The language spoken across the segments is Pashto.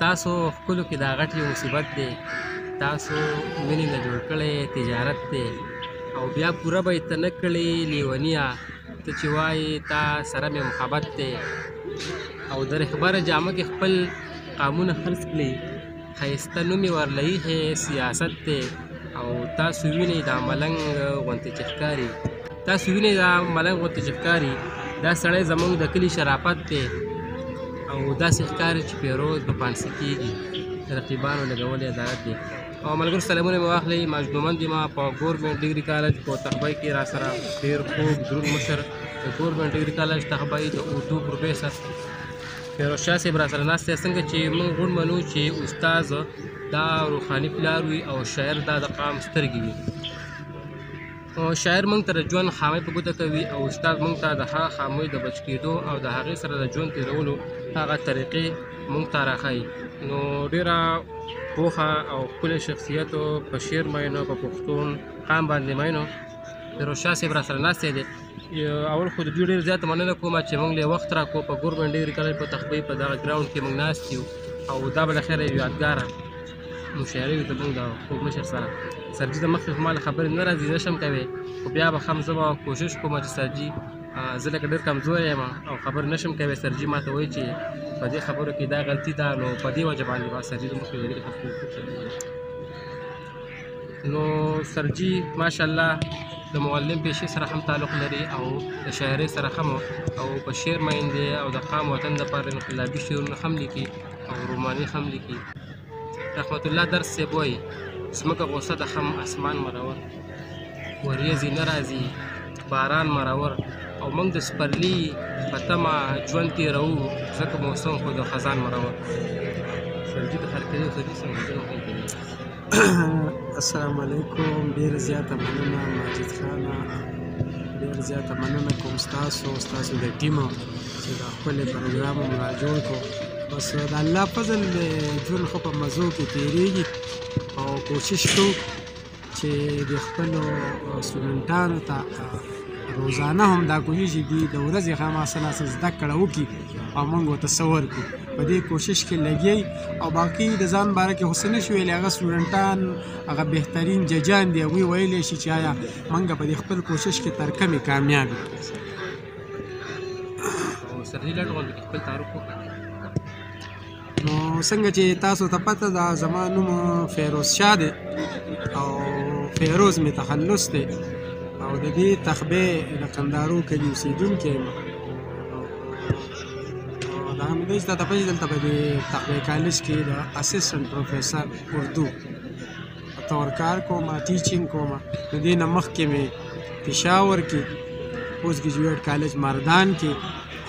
تاسو ښکلو کې دا غټ یو مصیبت دی، تاسو مینې نه جوړ کړی تجارت دی، او بیا پوره به یې ته نه کړې لیونیه، ته چې وایې تا سره مې محبت دی. او د رهبر جامه کې خپل قامونه خرڅ کړي، ښایسته نوم یې ورله ایښی سیاست دی. او تاسو وینئ دا ملنګ غوندې چې ښکاري، تاسو وینئ دا ملنګ غوندې چې ښکاري، دا سړی زموږ د کلي شرافت دی. او داسې ښکاري چې پیروز به پانسي کېږي، رقیبانو لګولی عدالت دی. او ملګرو سلامونه مې واخلئ، مجدومند یم په ګورنمنټ ډګري کالج په تخبۍ کې را سره ډېر خوږ دروند مشر د ګورنمنټ ډګري کالج تخبۍ د اردو پروفیسر فیروز شاه صاحب را سره ناست دی. څنګه چې موږ غوڼ منو چې استاد دا روحاني پلار وي او شاعر دا د قام سترګې وي. شاعر موږ ته د ژوند خامۍ په ګوته کوي او استاد موږ ته د هغه خامۍ د بچ کېدو او د هغې سره د ژوند تېرولو هغه طریقې موږ ته راښایي. نو ډېره پوهه او ښکلی شخصیت په شعر مینو، په پښتون قام باندې مینو فیروز شاه صاحب را سره ناست دی. اول خو د دوی ډېر زیاته مننه کوم چې موږ له وخت راکړو په ګورنمنټ ډګري کالج په تخبۍ په دغه ګراونډ کې موږ ناست یو، او دا به له خیره یو یادګاره مشاعره وي زموږ د خوږ مشر سره. سرجي د مخکې خو ما له خبرې نه راځي، نه شم کوی، خو بیا به هم زه به کوشش کوم چې سرجي زه لکه ډېر کمزوری یم او خبرې نه شم کوی، سرجي ما ته وایي چې په دې خبرو کې دا غلطي ده، نو په دې وجه باندې به سرجي د مخکې ډېرې خبرې. نو سرجي ماشاءالله د معلم پیشې سره هم تعلق لري او د شاعرۍ سره هم، او په شعر مین دی او د قام وطن دپاره انقلابي شعرونه هم لیکي او روماني هم لیکي. رحمت الله درس صاحب وایي ځمکه غوسه ده هم اسمان مرور، وریځې نه راځي باران مرور، او موږ د سپرلي په تمه ژوند تېروو ځکه موسم خو د خزان مرور. سرجي د خرکلي سرجي څنګه ژوند کوي؟ السلام علیکم، ډېره زیاته مننه ماجد خانه، ډېره زیاته مننه کوم ستاسو د ټیم چې دا ښکلی پروګرام مو را جوړ کړو. بس د الله فضل دی، ژوند ښه په مزو کې تېرېږي او کوشش کوو چې د خپلو سټوډنټانو ته روزانه هم دا کوشش دي د ورځې خامخا څه نا څه زده کړه وکړي او موږ ورته څه ورکړو، په دې کوشش کې لګي. او باقي د ځان باره کې خو څه نه شو ویلی، هغه سټوډنټان هغه بهترین ججان دي، هغوی ویلی شي چې آیا موږ په دې خپل کوشش کې تر کمې کامیاب یو. سرجي لنډ غونډه کې خپل تعارف وکړه. نو څنګه چې تاسو ته پته ده، زما نوم فیروز شاه دی او فیروز مې تخلص دی، او د دې تخبې د قندارو کلي اوسېدونکی یم. او دا مې دی چې تاته پته دلته په دې تخبې کالج کې د اسسټنټ پروفیسر اردو په طور کار کوم، teaching کوم. د دې نه مخکې مې پېښور کې پوسټ ګریجویټ کالج مردان کې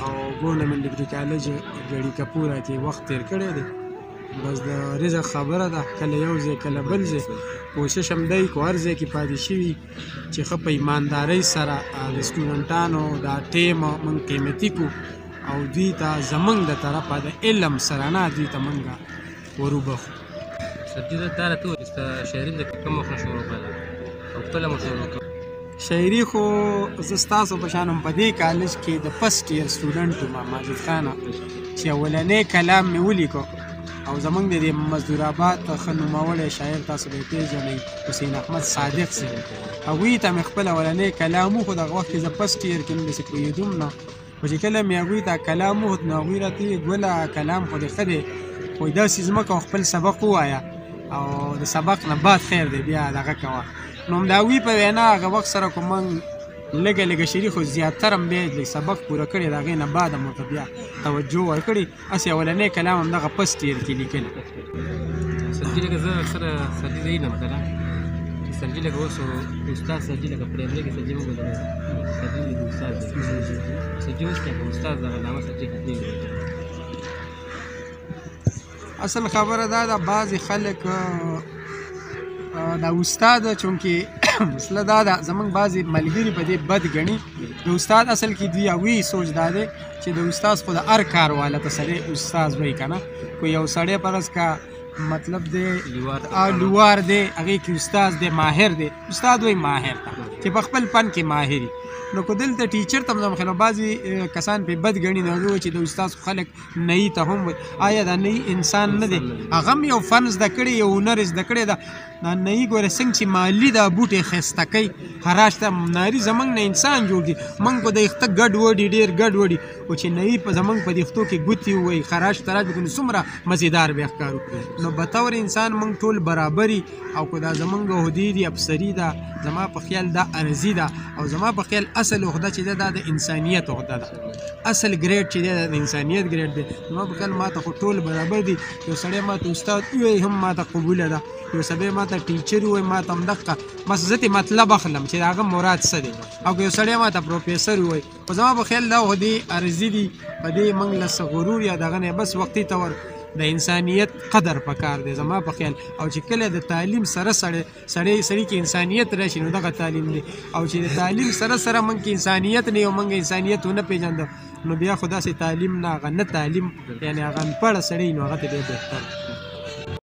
او ګورنمنټ ډګري کالج ګړي کپوره کې وخت تېر کړی دی. بس د رزق خبره ده، کله یو ځای کله بل ځای، کوشش هم دی که هر ځای کې پاتې شوي چې ښه په ایماندارۍ سره د سټوډنټانو دا ټیم موږ قیمتي کړو او دوی ته زموږ د طرفه د علم سره نه دوی ته موږ وروبخو. سرجي دا راته ووایه چې ستا شاعري د کوم وخت نه شروع کړله او کله مو شروع کړه؟ شاعري خو زه ستاسو په شان هم په دې کالج کې د first year student وم ماجد خانه، چې اولنی کلام مې ولیکو. او زموږ د دې مزدور آباد ښه نوموړی شاعر تاسو به یې پېژنئ حسین احمد صادق صاحب، هغوی ته مې خپل اولنی کلام وښود. هغه وخت کې زه first year کې داسې پوهېدم نه، خو چې کله مې هغوی ته کلام وښود نو هغوی راته وویل ګله کلام خو دې ښه دی، خو داسې ځمکه او خپل سبق ووایه او د سبق نه بعد خیر دی بیا دغه کوه. نو هم د هغوی په وینا هغه وخت سره کوم موږ لږه لږه شعري خو زیاتره هم بیا لږ سبق پوره کړی، د هغې نه بعد هم ورته بیا توجه ورکړې. هسې اولنی کلام هم دغه first year کې لیکلی. سرجي لکه زه اکثره سرجي زه یم که نه، چې سرجي لکه اوس استاد سرجي لکه پرایمري کې سرجي موږ لکه سرجي لکه استاد دی، سرجي اوس لکه استاد دغه نامه سرجي ختمېږي. اصل خبره دا ده بعضې خلک دا استاد چونکې مسله دا ده زمونږ بعضې ملګري په دې بد ګڼي د استاد. اصل کې دوی هغوی سوچ دا دی چې د استاد خو د هر کار والا ته سړی استاد وایي که نه، که یو سړی فرض که مطلب دی لوار دی هغې کې استاد دی ماهر دی، استاد وایي ماهر ته چې چې په خپل فن کې ماهر. نو که دلته ټیچر ته هم زما بعضې کسان پې بد ګڼي، نو هغوی وایي چې د استاد خلک نی ته هم وایي. آیا دا نی انسان نه دی؟ هغه هم یو فن زده کړی، یو هنر زده کړی ده. دا نی ګوره څنګه چې مالي دا بوټی ښایسته کوي، خراش ته ناري زمونږ نه انسان جوړ کړي. موږ خو د یخته ګډ وډي، ډېر ګډ وډي، خو چې نی په زمونږ په دښتو کې ګوتې ووهي، خراش تراش وکړي، نو څومره مزیدار بیا ښکارو. نو بطور انسان موږ ټول برابري. او که دا زمونږ عهدې دي، افسري ده، زما په خیال دا عرضي ده، او زما په خیال اصل عهده چې ده دا د انسانیت عهده ده. اصل ګریډ چې دی دا د انسانیت ګریډ دی. زما په خیال ما ته خو ټول برابر دي. یو سړی ما ته استاد ووایي هم ما ته قبوله ده، یو سړی ما ته ټیچر ووایي ما ته هم دقه بس زه ترې مطلب اخلم چې د هغه مراد څه دی. او که یو سړی ما ته پروفیسر ووایي، خو زما په خیال دا عهدې عرضي دي، په دې موږ له څه غرور یا دغه نه، بس وقتي طور د انسانیت قدر پکار دی زما په خیال. او چې کله د تعلیم سره سړی سړي کې انسانیت راشي نو دغه تعلیم دی. او چې د تعلیم سره سره موږ کې انسانیت نه یو، موږ انسانیت ونه پېژندو، نو بیا خو داسې تعلیم نه، هغه نه تعلیم، یعنې هغه انپړه سړی نو هغه ته بیا بهتر.